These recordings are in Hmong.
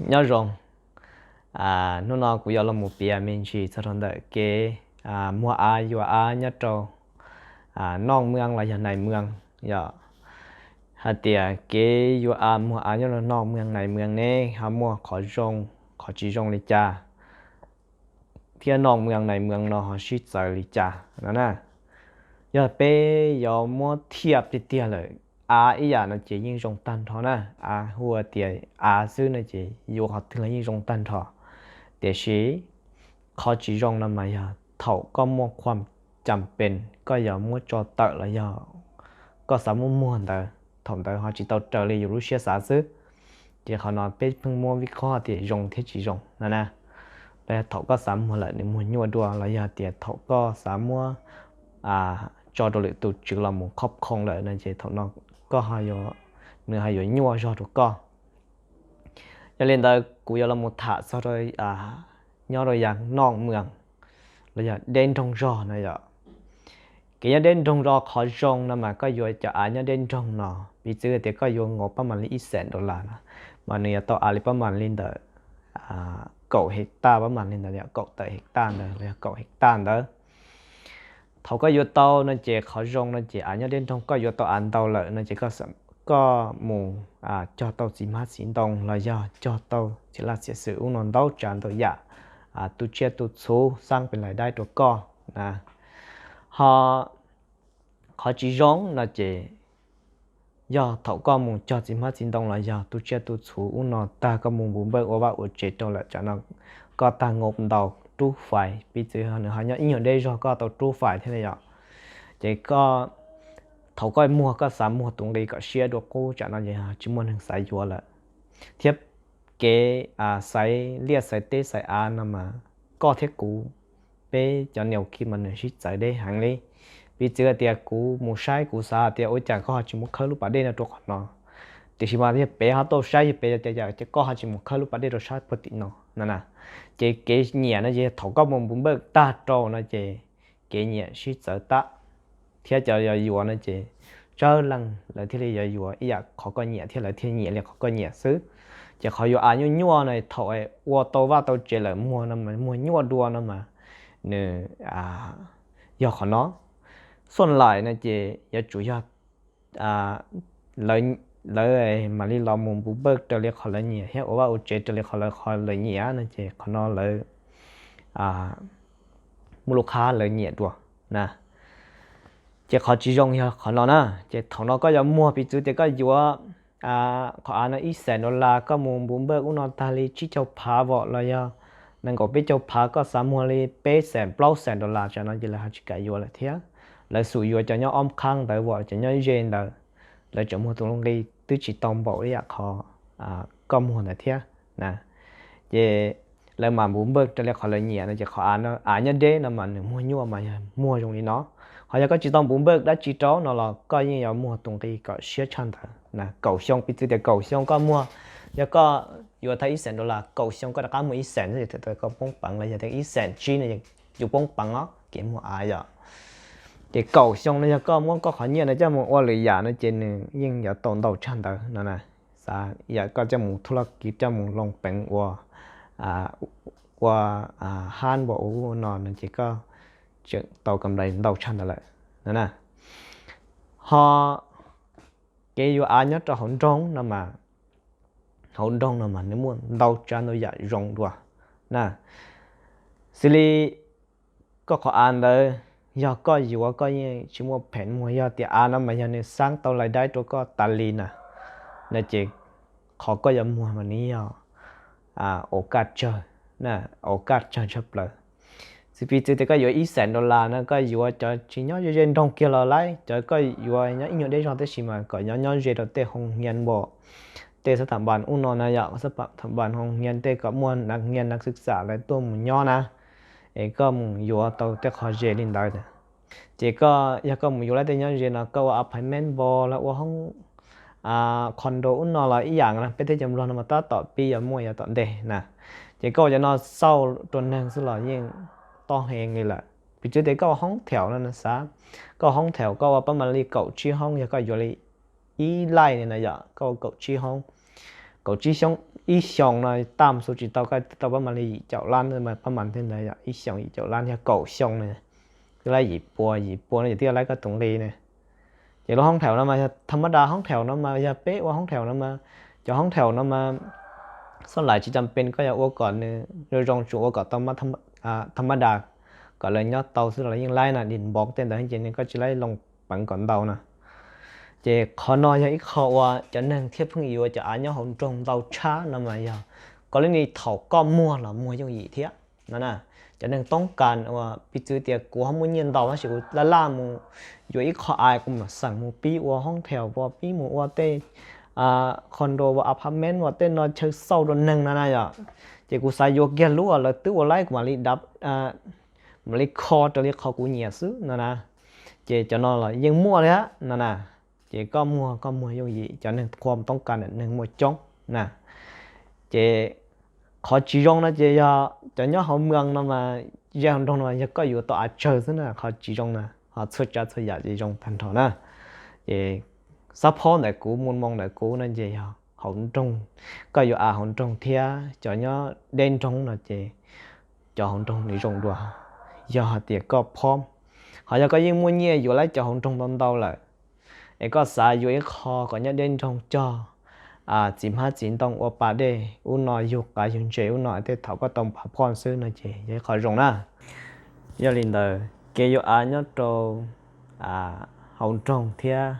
Nyob zoo, hnub no kuv yuav los mus piav me ntsis txog rau ntawm kev muag av yuav av nyob rau noj mweej los yog nais mweej. Yog hais tias kev yuav av muag av nyob rau noj mweej nais mweej ne ho muaj qhov zoo qhov tsis zoo li cas, thiab noj mweej nais mweej no ho sib txawv li cas no na. Yog peb yuav muab thiaj tiag tiag lawm, av ib yam no ces yeej zoo tag nrho na, av hu tias av xwb no ces yuav qhov twg los yeej zoo tag nrho. Tiam sis qhov tsis zoo no mas yog thaum koj muaj khuam cam pes koj yuav muab tso tawm los yog koj xav muab muag ntawd, thaum ntawd ho tsis tau raws li yus lub siab xav xwb. Ces qhov no peb pheej muab vij qhob tias zoo thiab tsis zoo no na. Los yog thaum koj xav muag lawm nws muag nyuaj dua, los yog tias thaum koj xav muab tso rau lwm tus tswv los mus khob khoo lawm no ces thaum no koj, nws ho yuav nyuaj zog rau koj. Yog li ntawd kuv yuav los mus tham txog rau nyob rau yav noj mweej los yog deb nroog zog no yom. Kev nyob deb nroog zog qhov zoo no mas koj yuav cov av nyob deb nroog no, piv txwv tias koj yuav nkaus pab mam li ib xees dollar no, mas nws yuav tau av li pab mam li ntawm kaum hektar, pab mam li ntawd yog kaum tawm hektar ntawd los yog kaum hektar ntawd. Thaum koj yuav tau no ces qhov zoo no ces av nyob deb nroog koj yuav tau av ntau lawm no ces koj mus cog tau txiv hmab txiv ntoo los yog cog tau txiv laj txiv xwm ub no ntau tsav ntau yam, tu tsiaj tu txhuv xab pes lais daib rau koj na. Ho qhov tsis zoo no ces yog thaum koj mus cog txiv hmab txiv ntoo los yog tu tsiaj tu txhuv ub no tag koj mus npuv npawj ua vaj ua tsev rau lawm tsam no koj tag nkaus ntau rub fais, piv txwv nws ho nyob ib nyuag deb zog koj tau rub fais thiab yom. Ces koj, thaum koj muag koj xav muag tus nqi kom siab dua qub tsam no ces tsis muaj neeg xav yuav lawm. Thiab kev xaiv liaj xaiv teb xaiv av no mas koj thiab kuv, peb cov niam kiv mas nws sib txawv deb heev li. Piv txwv hais tias kuv mus saib kuv xav hais tias ua cas koj ho tsis mus khawb lub pas dej no rau qhov no, tiam sis mas yog peb ho tau saib yog peb cov cov koj ho tsis mus khawb lub pas dej rau sab puag tim no no na. Ces kev nyiam no ces thaum koj mus npuv npawj tag rau no ces kev nyiam sib txawv tag, thiab cov yuav yuav no ces tsawg leej lawv thiaj li yuav yuav ib yam qhov koj nyiam thiab lawv thiaj nyiam li qhov koj nyiam xwb. Ces qhov yuav av nyuaj nyuaj no thaum ua tau vaj tau tsev lawm muag no mas muag nyuaj dua no mas nws yog qhov no. Xuaj lais no ces yuav tsum yog lawv mam li los mus npuv npawj raws li qhov lawv nyiam thiab ua vaj ua tsev raws li qhov lawv, qhov lawv nyiam no ces qhov no lawv muaj lub qhab lawv nyiam dua na. Ces qhov tsis zoo yog qhov no na. Ces thaum no koj yuav muag piv txwv tias koj yuav qhov av no ib xees dollar, koj mus npuv npawj ub no tag li tsib caug phav vom los yog nees nkaum peb caug phav, koj xav muag li peb xees plaub xees dollar tsam no ces lawv ho tsis kam yuav lawm thiab. Lawv xum yuav cov nyob ob qhab ntawd vom cov nyob ze ntawd, lawv tseem muag tus nqi twb tsis tau npaum ib yam qhov koj muag ntawd thiab na. Ces lawv mam npuv npawj raws li qhov lawv nyiam no ces qhov av nyob deb no mas nws muag nyuaj mas yog muag zoo li no. Ho yog koj tsis tau npuv npawj dab tsi rau no los koj yeej yuav muag tus nqi kom siab tshaj ntawd na. Kaum xyoo, piv txwv tias kaum xyoo koj muag, yog koj yuav tau ib xees dollar, kaum xyoo koj rov qab muag ib xees xwb ces koj poob peev los yog tias ib xees tsib no yus poob peev os kev muag av yom. Ces kaum xyoo no yog koj muab koj qhov nyiaj no coj mus ua lwm yam no ces nws yeej yuav tau ntau tshaj ntawd no na. Xav yam koj coj mus thuj loj kiv coj mus loo peev ua, ua hab npua ua no no ces koj tseem tau kam nplais ntau tshaj ntawd lawm no na. Ho kev yuav av nyob rau hauv nroog no mas, hauv nroog no mas nws muaj ntau tsav ntau yam zoo dua na. Xws li koj qhov av ntawd, yog koj yuav koj yeej tsis muaj pheem muag, yog tias av no mas yog nws xab tau lais daib rau koj tas li na, no ces qhov koj yuav muag mas nws yog ua kaj tsawg, ua kaj tsawg tshaj plaws. Xws piv txwv tias koj yuav ib xees dollar no koj yuav cov tsis nyob ze ze nroog kiag los lawm, cov koj yuav nyob ib nyuag deb zog tab sis mas kom nyob nyob ze rau tej hoo hias npua, tej xab tham npas ub no na yom, xab tham npas hoo hias tej kom muaj nav hias nav xwb xam lawv tuaj mus nyob na. Es koj mus yuav tau tej qhov ze li ntawd. Ces koj yog koj mus yuav lawm tej nyob ze no koj ua apartment npua los ua hoob condo ub no los ib yam na, peb teb chaws Nplog no mas tab tom pib yuav muaj yav tom ntej na. Ces koj ua cov no xauj rau neeg xwb los yeej tob heev li lawm. Piv txwv tias koj ua hoob thaum no xav, koj ua hoob thaum koj ua pab mam li kaum tsib hoob, yog koj yuav li ib laij li no yom, koj ua kaum tsib hoob, kaum tsib xyoo, ib xyoos no tam xu tsis tau, koj tau pab mas li yim caum lab, pab mas thiaj ntawd yog ib xyoos yim caum lab, yog kaum xyoo na twb laib yim pua, yim pua no ces twb yog laib koj tus nqi ne. Ces lub hoob thaum no mas yog tham mab das, hoob thaum no mas yog peb ua hoob thaum no mas, cov hoob thaum no mas xab lais tsis cam pes koj yog ua kom nws zoo zoo, tsuas ua kom tau mab tham mab das kom lawv nyob tau xwb los lawv yeej laib na, dim npov tej ntawd ces nws koj tsis laib loo peev kom ntau na. Ces qhov no yog ib qho uas cov neeg thiaj pheej yuav cov av nyob hauv nroog ntau tshaj no mas yog koj li ni thaum koj muag los muag yooj yim thiab no na. Cov neeg toob kas uas piv txwv tias kuv ho muaj nyiaj ntau tab sis kuv laj laj mus yuav ib qho av kuv mam xeem mus pib ua hoob thaum, ua pib mus ua tej condo, ua apartment, ua tej no chaw xauj rau neeg no na yom. Ces kuv xav yuav kiag lub uas lawv twb ua laib kuv mam li dab, mam li kho raws li qhov kuv nyiam xwb no na. Ces cov no los yeej muaj li no na. Ces koj muag, koj muag yooj yim, cov neeg qhua toob kas neeg muaj coob na. Ces qhov tsis zoo no ces yog cov nyob hauv moos no mas, zej hauv nroog no mas yog koj yuav tau av tsawg xwb na, qhov tsis zoo na, ho txhua tsav txhua yam ces zoo tag nrho na. Ces xab phob ntawm kuv, mus moos ntawm kuv no ces yog hauv nroog, koj yuav av hauv nroog thiab cov nyob deb nroog no ces cov hauv nroog nws zoo dua. Yog hais tias koj phob, ho yog koj yeej muaj nyiaj yuav laib cov hauv nroog ntau ntau lawm, es koj xav yuav ib qho kom nyob deb nroog cog txiv hmab txiv ntoo, ua pas dej ub no, yug qav yug ntses ub no, tej thaum koj tau npam phoj xwb no ces yog ib qho zoo na. Yog li ntawd kev yuav av nyob rau hauv nroog thiab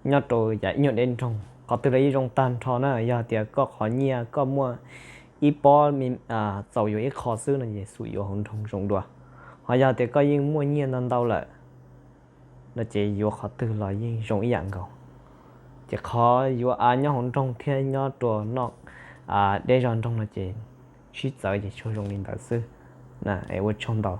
nyob rau yam ib nyuag deb nroog, qhov twg los yeej zoo tag nrho na. Yog tias koj qhov nyiaj koj muaj ib pob txaus yuav ib qho xwb no ces xum yuav hauv nroog zoo dua. Ho yog tias koj yeej muaj nyiaj ntau ntau lawm no ces yuav qhov twg los yeej zoo ib yam nkaus. Ces qhov yuav av nyob hauv nroog thiab nyob rau noj deb zog nroog no ces sib txawv ces tsuas zoo li ntawd xwb. Es ua tsaug ntau.